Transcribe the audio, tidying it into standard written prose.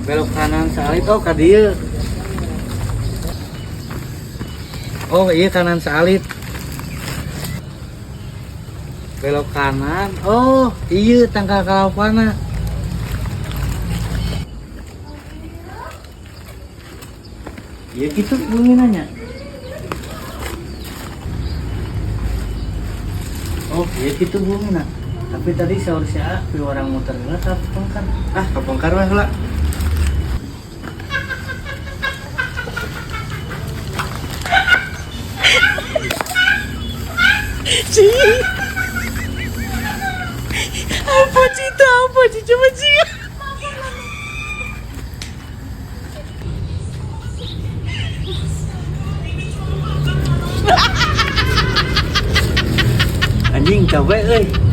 Belok kanan saalit, oh ka dieu. Oh iya, kanan saalit. Belok kanan. Oh, iya, tangkal kalapana. Iya gitu nanya. Oh iya gitu bumina. Tapi tadi saur si A, urang muter heula ka Pengkar. Ah, ka Pengkar weh heula. Ci. Apa Cita? Apa Ci? Coba Ci. Anjing, capek euy.